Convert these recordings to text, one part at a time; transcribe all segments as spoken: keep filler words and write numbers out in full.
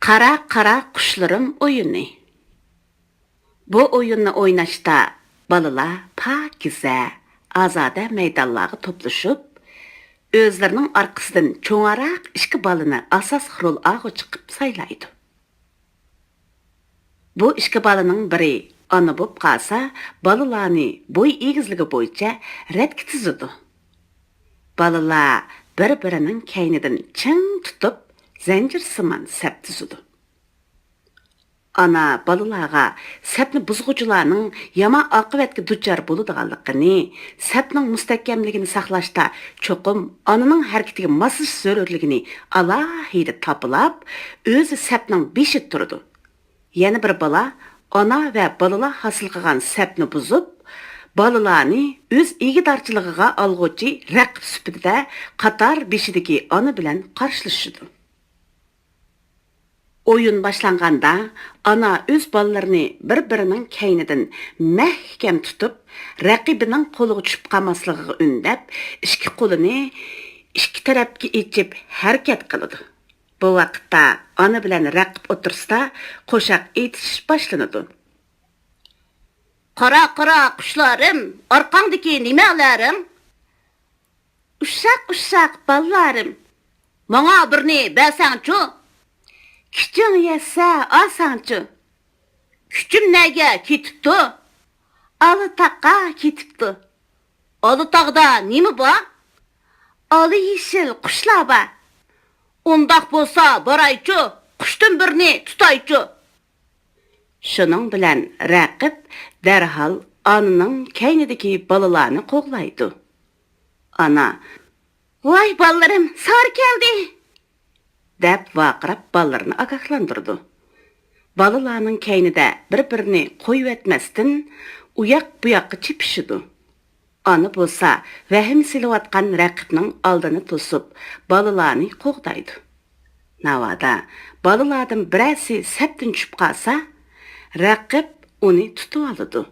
قارا، قارا قۇشلىرىم ئويۇنى. بۇ ئويۇننى ئويناشتا بالىلار پاكىزە، ئازادە مەيدانلارغا توپلىشىپ، ئۆزلىرىنىڭ ئارقىسىدىن چوڭراق ئىككى بالىنى ئاساسلىق رول ئالغۇچى قىلىپ سايلايدۇ. بۇ ئىككى بالىنىڭ بىرى ئانا بولۇپ قالسا، بالىلارنى بوي ئېگىزلىكى بويىچە رەتكە تىزىدۇ. بالىلار بىر-بىرىنىڭ كەينىدىن چىڭ تۇتۇپ، زەنجىرسىمان سەپ تۈزىدۇ. ئانا بالىلارغا سەپنى بۇزغۇچىلارنىڭ يامان ئاقىۋەتكە دۇچار بولىدىغانلىقىنى، سەپنىڭ مۇستەھكەملىكىنى ساقلاشتا چوقۇم ئانىنىڭ ھەرىكىتىگە ماسلىشىش زۆرۈرلۈكىنى ئالاھىدە تاپىلاپ، ئۆزى سەپنىڭ بېشىدا تۇرىدۇ. يەنە بىر بالا ئانا ۋە بالىلار ھاسىل قىلغان سەپنى بۇزۇپ، بالىلارنى ئۆز ئىگىدارچىلىقىغا ئالغۇچى رەقىب سۈپىتىدە قاتار بېشىدىكى ئانا بىلەن قارشىلىشىدۇ. ئويۇن باشلانغاندا، ئانا ئۆز بالىلىرىنى بىر-بىرىنىڭ كەينىدىن مەھكەم تۇتۇپ، رەقىبىنىڭ قولىغا چۈشۈپ قالماسلىقىغا ئۈندەپ، ئىككى قولىنى ئىككى تەرەپكە ئېچىپ ھەرىكەت قىلىدۇ. بۇ ۋاقىتتا ئانا بىلەن رەقىب ئوتتۇرىسىدا قوشاق ئېيتىش باشلىنىدۇ. قارا، قارا قۇشلىرىم، ئارقاڭدىكى نېمەلىرىڭ؟ ئۇششاق، ئۇششاق بالىلىرىم، ماڭا بىرنى بەرسەڭچۇ؟ كۈچۈڭ يەتسە ئالساڭچۇ؟ كۈچۈم نەگە كېتىپتۇ؟ ئالا تاغقا كېتىپتۇ. ئالا تاغدا نېمە بار؟ ئالا يېشىل قۇشلار بار. ئۇنداق بولسا بارايچۇ، قۇشتىن بىرنى تۇتايچۇ. شۇنىڭ بىلەن رەقىب دەرھال ئانىنىڭ كەينىدىكى بالىلارنى قوغلايدۇ. ئانا، ۋاي بالىلىرىم، سارى كەلدى! دەپ ۋارقىراپ بالىلىرىنى ئاگاھلاندۇرىدۇ. بالىلارنىڭ كەينىدە بىر-بىرىنى قويۇۋەتمەستىن، ئۇياق-بۇياققا چېپىشىدۇ. ئانا بولسا ۋەھىمە سېلىۋاتقان رەقىبنىڭ ئالدىنى توسۇپ، بالىلارنى قوغدايدۇ. ناۋادا بالىلاردىن بىرەرسى سەپتىن چۈشۈپ قالسا، رەقىب ئۇنى تۇتۇۋالىدۇ.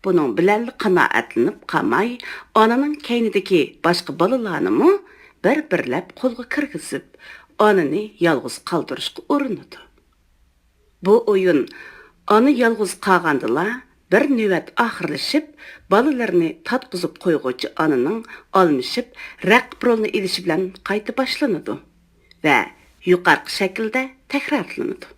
بۇنىڭ بىلەنلا قانائەتلىنىپ قالماي، ئانىنىڭ كەينىدىكى باشقا بالىلارنىمۇ بىر-بىرلەپ قولغا كىرگۈزۈپ، ئانىنى يالغۇز قالدۇرۇشقا ئۇرۇنىدۇ. بۇ ئويۇن ئانا يالغۇز قالغاندىلا بىر نۆۋەت ئاخىرلىشىپ، بالىلىرىنى تارتقۇزۇپ قويغۇچى ئانىنىڭ ئالمىشىپ، رەقىب رولىنى ئېلىشى بىلەن قايتا باشلىنىدۇ ۋە يۇقىرىقى شەكىلدە تەكرارلىنىدۇ.